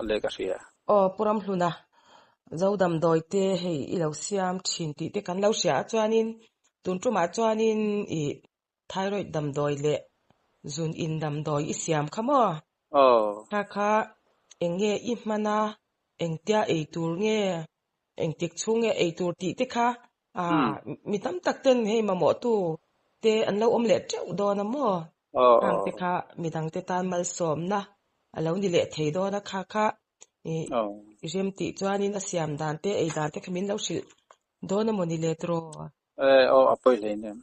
le ka hria. Aw Pu Ramhluna, Zo damdawi te hei i lo siam thin tih te kan lo hria a chuanin tun tumah chuanin i thyroid damdawi leh zun in damdawi i siam kha maw? Aw. Kha kha eng nge i hman a, engtia ei tur nge, engtik chhung nge ei tur tih te kha mi tam tak ten hei mamawh tu te an lo awm leh teuh dawn a maw? Khang te kha midang te tan malsawmna a lo ni leh thei dawn a, kha kha i rem tih chuanin a siam dan te ei dan te kha min lo hrilh dawn a maw ni le tiraw? Aw a pawi hle nem.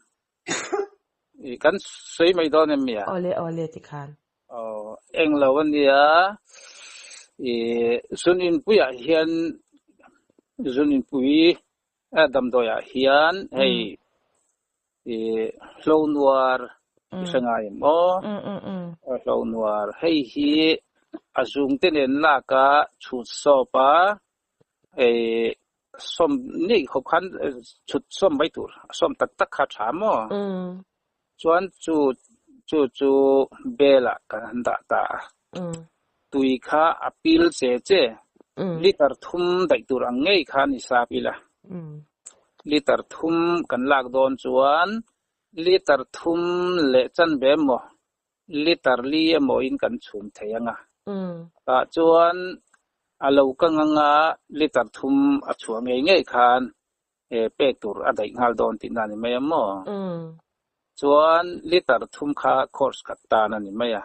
Kan sawi mai dawn em mia? Awle awle tikhan. Aw englo ania i zun inpuiah hian zun inpui damdawiah hian hei i hlo nuar i hre ngai em aw? Hlo nuar hei hi a zungte nen laka chhut sawp a hei sawm ngei khawp khan chhut sawm mai tur a sawm tak tak kha a tha maw? Chuan chu chu chu bel ah kan han dah ta a, tui kha a pil che che, liter thum daih tur ang ngei kha ni sap ila, liter thum kan lak dawn chuan liter thum leh chanve emaw liter li emaw in kan chhum thei ang a, tah chuan a lo kang anga liter thum a chhuah ngei ngei khan pek tur a daih nghal dawn tihna a ni mai a maw? Chuan liter thum kha course khat tan a ni mai a.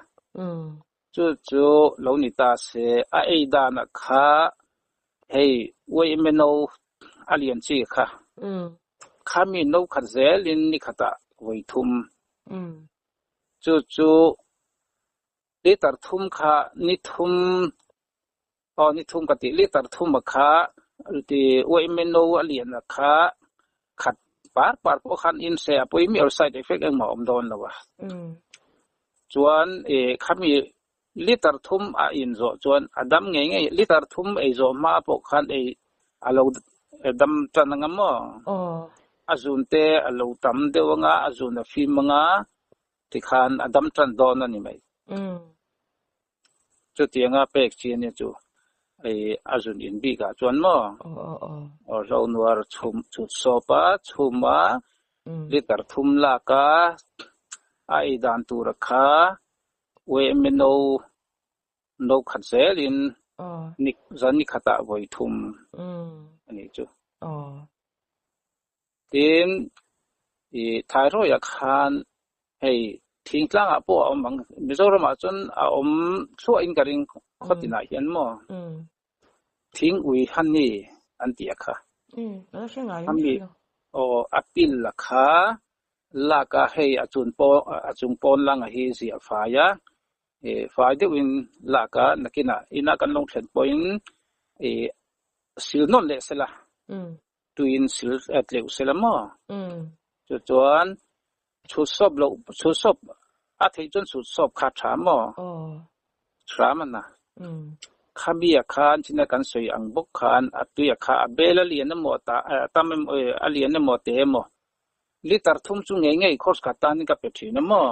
Chu chu lo ni ta se a ei danah kha hei YMNO a lian chi kha khami no khat zelin ni khatah vawi thum. Chu chu liter thum kha ni thum Aw ni thum ka tih liter thum a kha ti uaime no a lian a kha khat par par pawh khan in se a pawi miau side effect engmah a awm dawn lo a. Chuan e khami liter thum a in zawh chuan a dam ngei ngei liter thum ei zawh hma pawh khan ei a lo dam tan anga maw? A zun te a lo tam deuh anga a zun a fim anga tikhan a dam tan dawn a ni mai. Chutianga pek chi ania chu ei a zun in bik ah chuan maw aw hlo nuar chhum chhut sawp a chhum a liter thum lak a a ei dan tur a kha UMNO no khat zel in ni zan ni khat ah vawi thum a nih chu. Tin, i thyroid ah khan hei thingtlang ah pawh a awm ang, Mizoram ah chuan a awm thluah in ka ring khaw tinah hian maw thing ui honey an tih a kha. Ami aw a pil a kha lak a hei a chun pawh a chung pawn lang a hi ziah fai a, i fai deuh in lak a nakinah inah kan lo thlen pawhin i sil nawn leh sela. Tuin sil tleuh sela maw? Chu chuan chhut sawp loh chhut sawp a theih chuan chhut sawp kha tha maw? Tha man a. Khami a khan china kan sawi ang bawk khan a tui a kha a bel a lian emaw ta tam emaw a lian emaw te emaw liter thum chu ngei ngei course khat tanin ka pe thin a maw?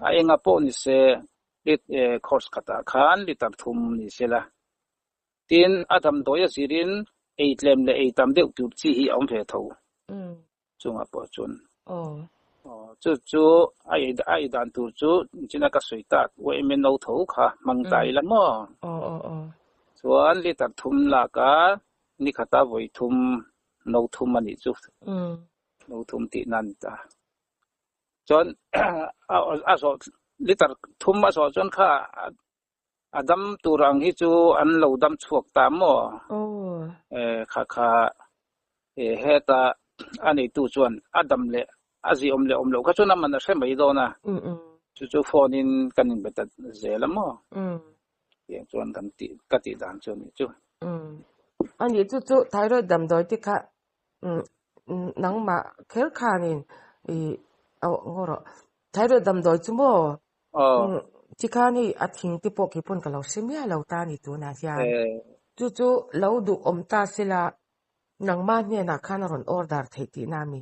A enga pawh ni se course khatah khan liter thum ni sela. Tin, a damdawi a zirin ei tlem leh ei tam deuh tur chi hi a awm ve tho. Chungah pawh chuan. Chu chu a ei a ei dan tur chu china ka sawi tak UMNO tho kha hmang ta ila maw? Chuan liter thum lak a ni khata vawi thum no thum a nih chu. No thum tihna a ni ta. Chuan a zawh liter thum a zawh chuan kha A dam tur ang hi chu an lo dam chhuak ta maw? Kha kha heta a neitu chuan a dam leh a ziawm leh awm loh kha chuan a man a hre mai dawn a. Chu chu phone in kan inbe ta zel a maw? Tiang chuan kan tih ka tih dan chu a nih chu. A nih chu chu thyroid damdawi te kha nangmah kher khanin i ngaw rawh. Thyroid damdawi chu maw? Tikhan hei a thing te pawh keipawn ka lo hre miah lo ta a ni tunah hian. Chu chu lo duh awm ta sela nangmah hnenah khan a rawn order theih tihna a mi?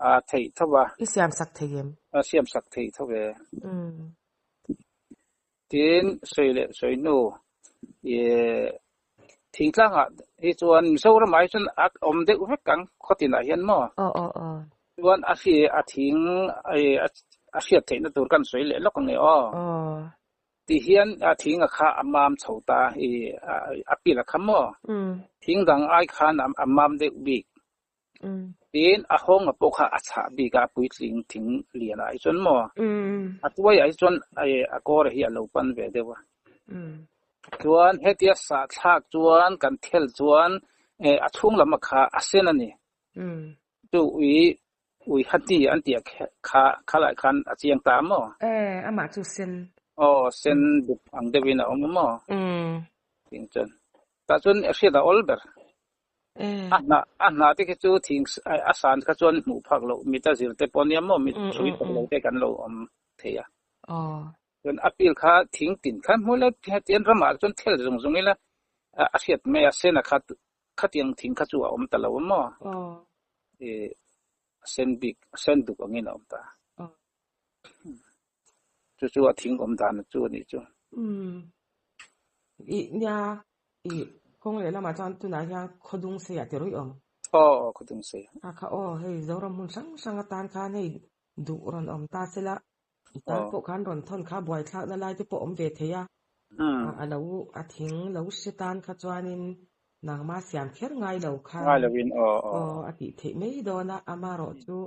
A theih tho a. I siam sak thei em? A siam sak thei tho e. Tin, sawi leh sawi hnu. I thingtlangah hi chuan Mizoramah hi chuan a awm deuh vek ang khaw tinah hian maw? Aw aw aw. Chuan a hri a thing a hriat theihna tur kan sawi leh lawk ang e aw. Aw. Ti hian a thing a kha a mam chho ta i a pil a kha maw? Thing dang ai khan a mam deuh bik. Tin, a hawnga pawh kha a chhah bik a, puitling thing lianah hi chuan maw? A tuaiah hi chuan a kawr hi a lo pan ve deuh a. Chuan hetia sah thlak chuan kan thel chuan a chhung lam a kha a sen a ni. Chu ui ui hati an tih kha khalai khan a chiang ta maw? E, amah chu sen. Aw, sen duk ang deuhin a awm a maw? Ting chuan. Tah chuan a hriat a awl ber. A hnah a hnah te khi chu thing a san kha chuan hmuh phak loh mit a zir te pawh nia maw mit chhui phak lo te kan lo awm thei a. Chuan a pil kha thing tin khan hmu ila hetiang ramah chuan thel zung zung ila a hriat mai a sen a kha khatiang thing kha chu a awm ta lo a maw. A sen bik a sen duk angin a awm ta. Chu chu a thing awm dan chu a nih chu. I nia I kawng leh lamah chuan tunah hian Khawdung Seiah ti rawih awm. Aw aw Khawdung Sei. A kha aw hei Zoram hmun hrang hrang atan khan hei duh rawn awm ta sela i tan pawh khan rawn thawn kha buaithlakna lai te pawh awm ve thei a. A lo a thing lo hre tan kha chuanin nangma siam kher ngai lo khan Ngai lovin aw aw. Aw a tih theih mai dawn a amarawh chu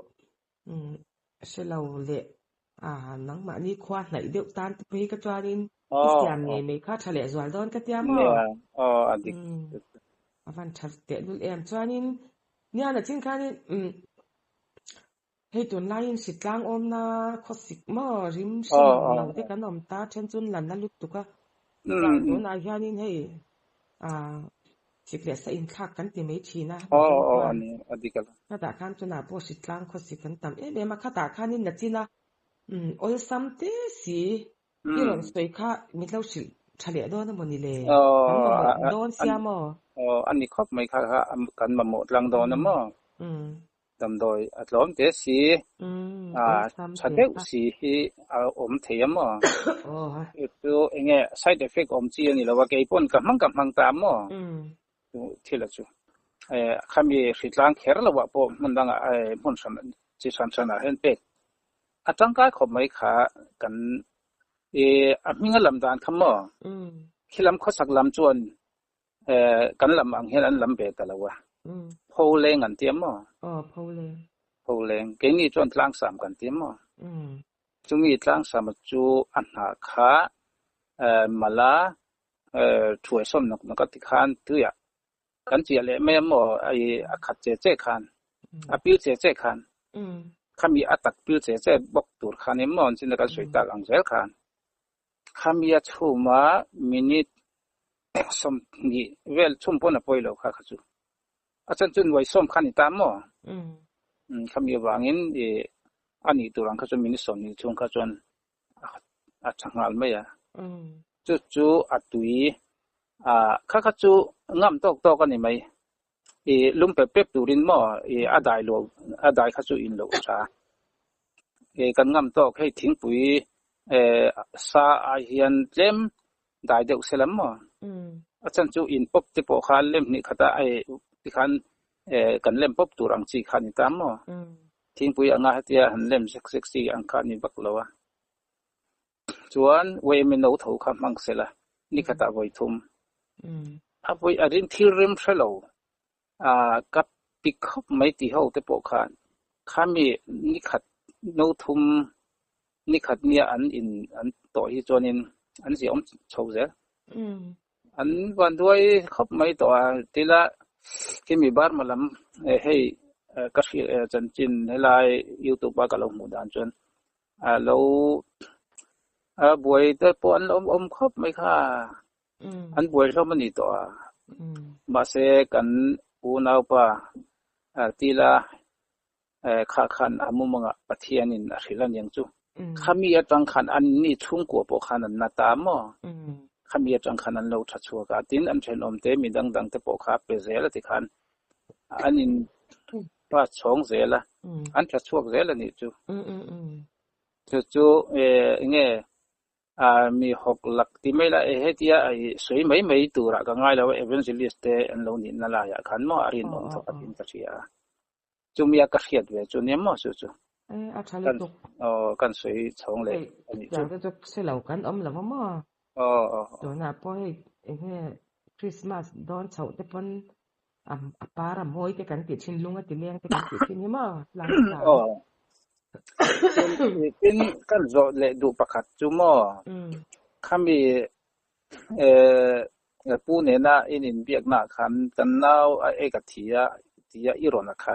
Hre lo leh a nangmahni khua hnaih deuh tan te phei ka chuanin i siam ngei mai kha tha leh zual dawn ka tia maw? Nia, aw a dik. A van tha tehlul em. Chuanin nia na chin khanin hei tunlaiin hritlang awmna khawsik maw rim hre mang lo te kan awm ta then chu lan la lutuk a. Tunah hianin hei Sik leh sa inthlak kan ti mai thin a, Mizo chuan. Khatah khan tunah pawh hritlang khawsik kan tam em em a, khatah khanin na chin a, awlsam te si i rawn sawi kha min lo hrilh tha leh dawn a maw ni le? Kan mamawh dawn sia maw? Aw, a ni khawp mai kha kha kan mamawh tlang dawn a maw? Damdawi a tlawm te si, tha deuh si hi a awm thei a maw? Chu chu eng nge side effect awm chi a ni lo a, kei pawn ka hmang ka hmang ta a maw? Chu thil a chu. Khami hritlang kher lo ah pawh hmun dangah hmun hran chi hran hran ah hian pek a tangkai khawp mai kha kan a hming a lam dan kha maw? Khilam khawsak lam chuan Kan lam ang hian an lam ve ta lo a. Pholeng an ti a maw? Aw, pholeng. Pholeng. Keini chuan tlangsam kan ti a maw? Chumi tlangsam chu a hnah kha mala thuai sawm nawk nawk a ti khan tuiah kan chiah leh mai a maw? A khat che che khan, a pil che che khan, khami a tak pil che che bawk tur khan emaw an chin a kan sawi tak ang zel khan. Khami a chhuma minute 20 vel chhum pawn a pawi lo kha kha chu. A chan chu nuai sawm kha a ni ta maw? Khami avangin i a nih tur ang kha chu minute 20 chhung kha chuan a tha nghal mai a. Chu chu a tui a kha kha chu ngam tawk tawk a ni mai. I lum pep pep turin maw i a dai lo a dai kha chu in loh a tha. I kan ngam tawk hei thingpui sa ai hian tlem dai deuh se lam maw? A chan chu in pawp te pawh kha lem hnih khat a tikhan kan lem pawp tur ang chi kha a ni ta maw? Thingpui anga hetia han lem sek sek chi ang kha a ni vak lo a. Chuan YMA no tho kha hmang se la, ni khatah vawi thum. A vawi a rin thil rem hre lo ka ti khawp mai ti ho te pawh khan khami ni khat no thum ni khat nia an in an tawh hi chuanin an ziah awm chho zel. An vanduai khawp mai tawh a, tila khimi Burma lam hei ka hriat chanchin helai youtube a ka lo hmuh dan chuan a lo a buai te pawh an awm awm khawp mai kha an buai hlawm a ni tawh a mahse kan unaupa tila kha khan a mumangah Pathianin a hrilh a niang chu khami atang khan an ni chhungkua pawh khan an na ta maw khami atang khan an lo tha chhuak a tin an thenawm te mi dang dang te pawh kha a pe zel a ti khan an in pass chhawng zel a an tha chhuak zel a nih chu chu chu enge. A mi hawk lak ti mai la e hetia i sawi mai mai turah ka ngai lo a, evangelist te an lo nihna laiah khan maw a rinawm thawk a tin ka hria a. Chumi a ka hriat ve chu nia maw chu chu. E a tha lutuk. Aw kan sawi chhawng leh a nih chu. Hei te chu hre lo kan awm lo a maw. Aw aw. Tunah pawh hei enge Christmas dawn chhoh te pawn a par a mawi te kan tih thin lung a ti leng te kan tih thin hi maw tlang tlang. Aw. Tin kan zawh leh duh pakhat chu maw khami pu nena in inbiakna ah khan kan nau a ek a thi a tia i rawn a kha.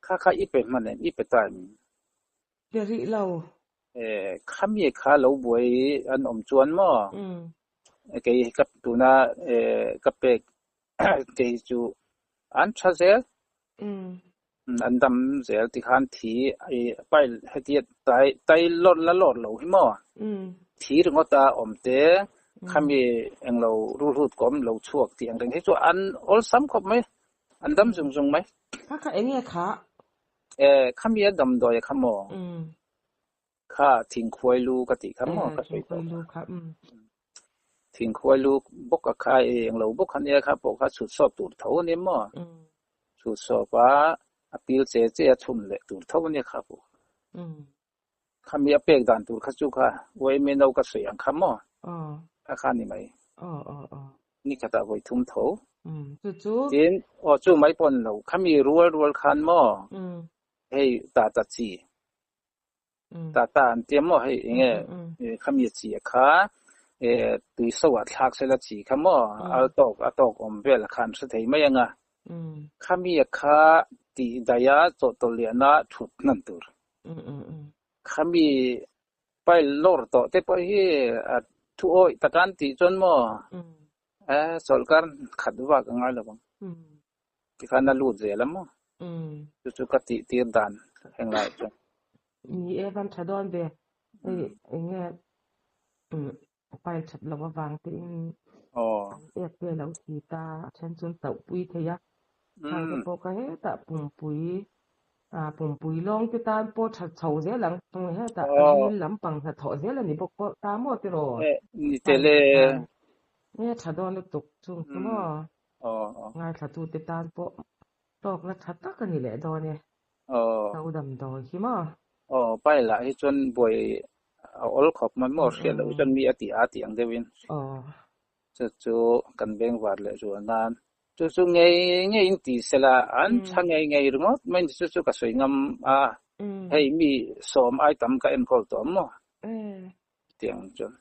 Kha kha i pe hman em i pe ta em? Pe rih lo. Khami kha lo buai an awm chuan maw kei ka tuna ka pek te hi chu an tha zel. An dam zel ti khan thi i pai hetia tai tai lawr la lawr lo hi maw? Thi ringawt a awm te khami englo ruhlut kawm lo chhuak tih ang reng hi chu an awlsam khawp mai, an dam zung zung mai. Kha kha enge kha? E khami a damdawi a kha maw? Kha thingkhuai lu ka tih kha maw ka sawi tawh kha. Thingkhuai lu bawk a kha e englo bawk kha nia kha pawh kha chhut sawp tur tho a ni maw? Chhut sawp a, a pil che che a chhum leh tur tho a nia kha pawh. Khami a pek dan tur kha chu kha YMA no ka sawi ang kha maw? Kha kha ni mai. Ni khatah vawi thum tho. Tin, aw chu mai pawh a ni lo. Khami rual rual khan maw? Hei tata chi. Tata an tia maw hei enge khami chi a kha tui so ah thlak sela chi kha maw al tawk a tawk awm vel a kha an hre thei mai anga khami a kha tih daih a chawhtawlh lian a thut hnan tur khami pile lawr tawh te pawh hi a thu awih taka an tih chuan maw chawlhkar khat vak a ngai lo ang. Tikhan a lut zel a maw? Chu chu ka tih tir dan heng laiah chuan. Ni e, van tha dawn ve. Hei eng nge file that loh avang tein an ek te a lo thi ta, a then chu an chauh pui thei a. Khang te pawh kha hetah pumpui pumpui lawng te tan pawh tha chho zel ang hetah ril lampang hnathawh zel a ni bawk pawh ta maw tiraw? Ni tel e. Nge tha dawn lutuk chung chu maw? Ngaithlatute tan pawh tawkna tha tak a ni leh dawn e. Zo damdawi hi maw? Aw, pile ah hi chuan buai a awl khawp mai maw hriat loh hi chuan mi a ti a tih ang deuhin. Chu chu kan beng var leh zual nan. Chu chu ngei ngei in ti sela an tha ngei ngei ringawt mai ni chu chu ka sawi ngam a. Hei mi sawm ai tam ka enkawl tawh maw? Tiang chuan.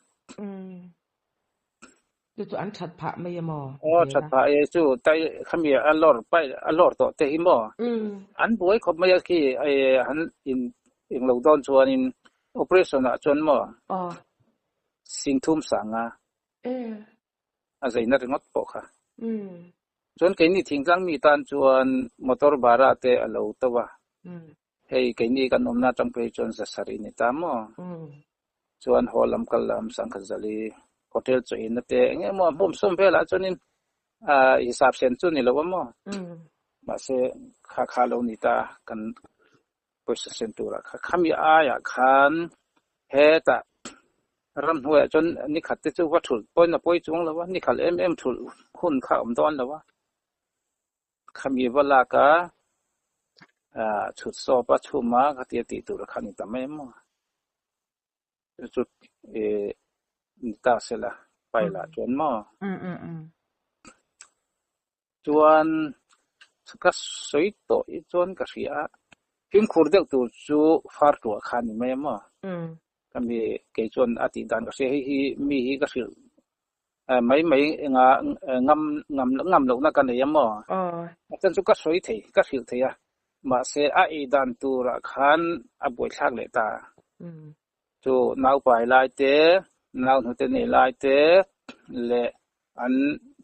Chu chu an that phah mai emaw? Aw, that phah e chu tai khami a lawr pai a lawr tawh te hi maw? An buai khawp mai a khi han in englo dawn chuanin operation ah chuan maw? Aw. Singthum sanga. A zeina ringawt pawh kha. Chuan keini thingtlang mi tan chuan motor bara te a lo to a. Hei keini kan awmna atang phei chuan zasarih ni ta maw? Chuan haw lam kal lam Sangkhazali hotel chaw inna te eng emaw a hmawm sawm velah chuanin hisap sen chu ni lo a maw? Mahse kha kha lo ni ta kan pawisa sen turah kha khami aiah khan hetah ramhnuaiah chuan nikhat te chu va thulh pawhin a pawi chuang lo a, nikhat em em thulh hun kha a awm dawn lo a. Khami va lak a, chhut sawp a chhum a khatia tih tur kha a ni ta mai maw? Chu chu ni ta sela file ah chuan maw? Chuan ka sawi tawh hi chuan ka hria a, fimkhur deuh tur chu far tuah kha a ni mai a maw? Ka mi kei chuan a tih dan ka hria, hei hi mi hi ka hrilh mai mai enga ngam ngam ngam lohna ka nei a maw? A chan chu ka sawi thei, ka hrilh thei a, mahse a ei dan turah khan a buaithlak leh ta. Chu naupai lai te, nau hnute nei lai te leh an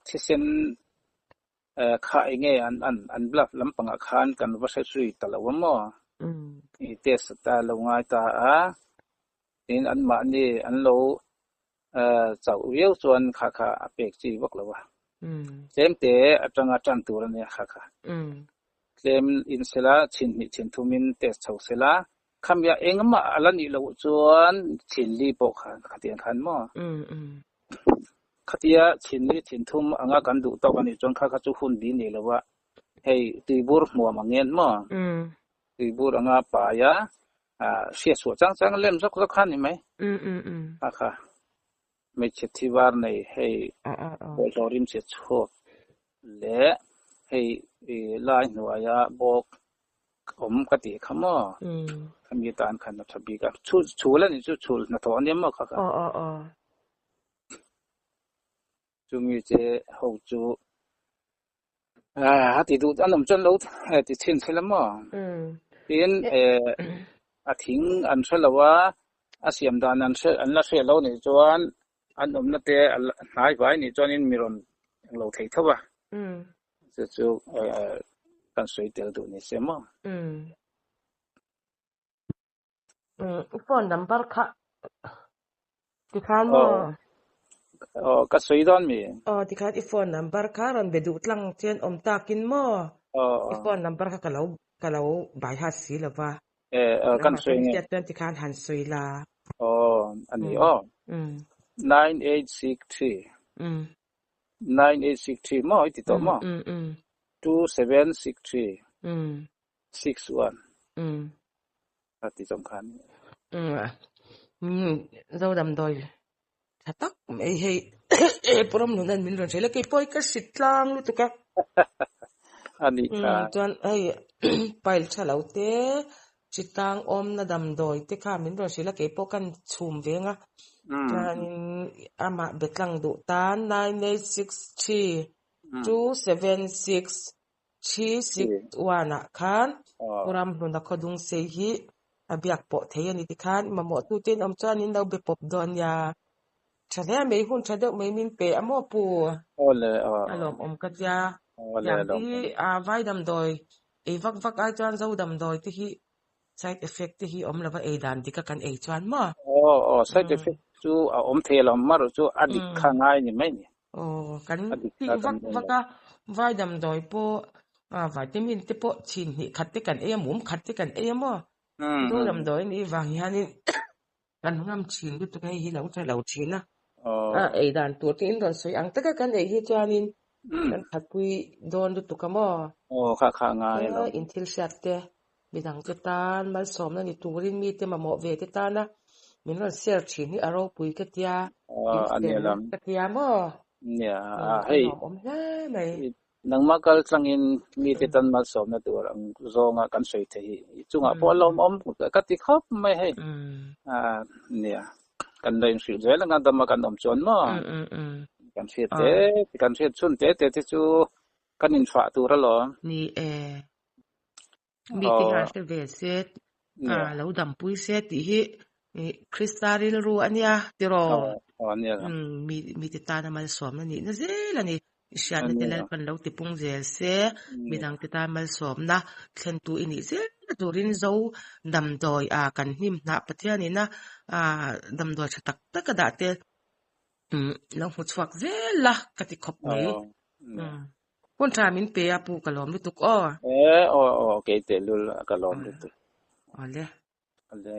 thisen kha enge an an an blood lampangah khan kan va hre zui ta lo a maw? I test ta lo ngai ta a, tin anmahni an lo chauh viau chuan kha kha a pek chi vak lo a. Tlem te atanga tan tur a nia kha kha. Tlem in sela chin hnih chin thum in test chho sela. Khamia engmah a la nih loh chuan chinli pawh kha khatiang khan maw? Khatia chinli chin thum anga kan duh tawk a nih chuan kha kha chu hun bi nei lo a, hei tuibur hmuam ang ngen maw? Tuibur anga pai a, hriat chhuah chang chang lem zawk zawk kha a ni mai. Kha kha hmeichhe thi var nei hei bawlhhlawh rim chhe chhuak leh hei lai hnuaia bawk awm ka tih kha maw? Khami tan khan a tha bik a. Chhul chhul a nih chu chhul hnathawh a nia maw kha kha. Chumi che ho chu a ti duh an awm chuan lo ti chhin chhin a maw? Tin a thing an hre lo a, a siam dan an hre an la hriat lo nih chuan an awmna te a hnai vai nih chuanin mi rawn englo thei tho a. Chu chu kan sawi tel duh ni se maw? I phone number kha tikhan maw? Aw ka sawi dawn mi? Aw tikhan i phone number kha rawn be duh tlang chian awm takin maw? I phone number kha ka lo ka lo bai hat si lo va. Kan sawi nge? Hriat chuan tikhan han sawi la. Aw a ni aw. 9863 9863 maw i ti tawh maw? 2763 61 a ti zawng khan. Zo damdawi tha tak mai hei Puram Nunan min rawn hrilh a, keipawh hi ka hrit tlang lutuk a. A nih kha. Chuan hei pile tha lo te, hrit tlang awmna damdawi te kha min rawn hrilh a, keipawh kan chhum veng a. Chuanin amah be tlang duh tan 9863 276 361 ah khan Pu Ramhluna Khawdung sei hi a biak pawh thei a ni tikhan mamawh tute in awm chuan in lo be pawp dawn nia. Tha hle mai hun tha deuh mai min pe a maw Pu? Awle aw. A lawmawm ka tia. Tiang te hi vai damdawi ei vak vak ai chuan zo damdawi te hi side effect te hi awm lova ei dan dik a kan ei chuan maw? Aw aw side effect chu a awm thei lo marawh chu a dik kha ngai ni mai ni. Aw, kan tih vak vak a, vai damdawi pawh vitamin te pawh chhin hnih khat te kan ei a, mum khat te kan ei a maw? Zo damdawi anih vang hianin kan ngam thin lutuk hei hi lo tha lo thin a. A ei dan tur te in rawn sawi ang taka kan ei hi chuanin kan thatpui dawn lutuk a maw? Aw, kha kha ngai lo. In thil hriat te Midangte tan malsawmna ni turin mite mamawh ve te tana min rawn share thin hi a ropui ka tia, in fel ka tia maw? Nia, a lawmawm hle mai. Nangmah kal tlangin mite tan malsawmna tur ang zawnga kan sawi thei hi i chungah pawh a lawmawm ka ti khawp mai hei. Nia, kan la inhrilh zel anga dama kan awm chuan maw? Kan hriat te, kan hriat chhun te te te chu kan infah tur alawm. Ni e. Mite hian hre ve se, lo dampui se tih hi Krista rilru a nia tiraw? Mite tana malsawmna nihna zel a ni. I hriatna te Lalpan lo tipung zel se, midangte tan malsawmna thlentu i nih zelna turin Zo damdawi a kan hnim hnah Pathianina damdawi tha tak tak a dah te lo hmu chhuak zel la ka ti khawp mai. Hun tha min pe a pu ka lawm lutuk aw. E aw aw kei tehlul ka lawm lutuk. Awle. Awle.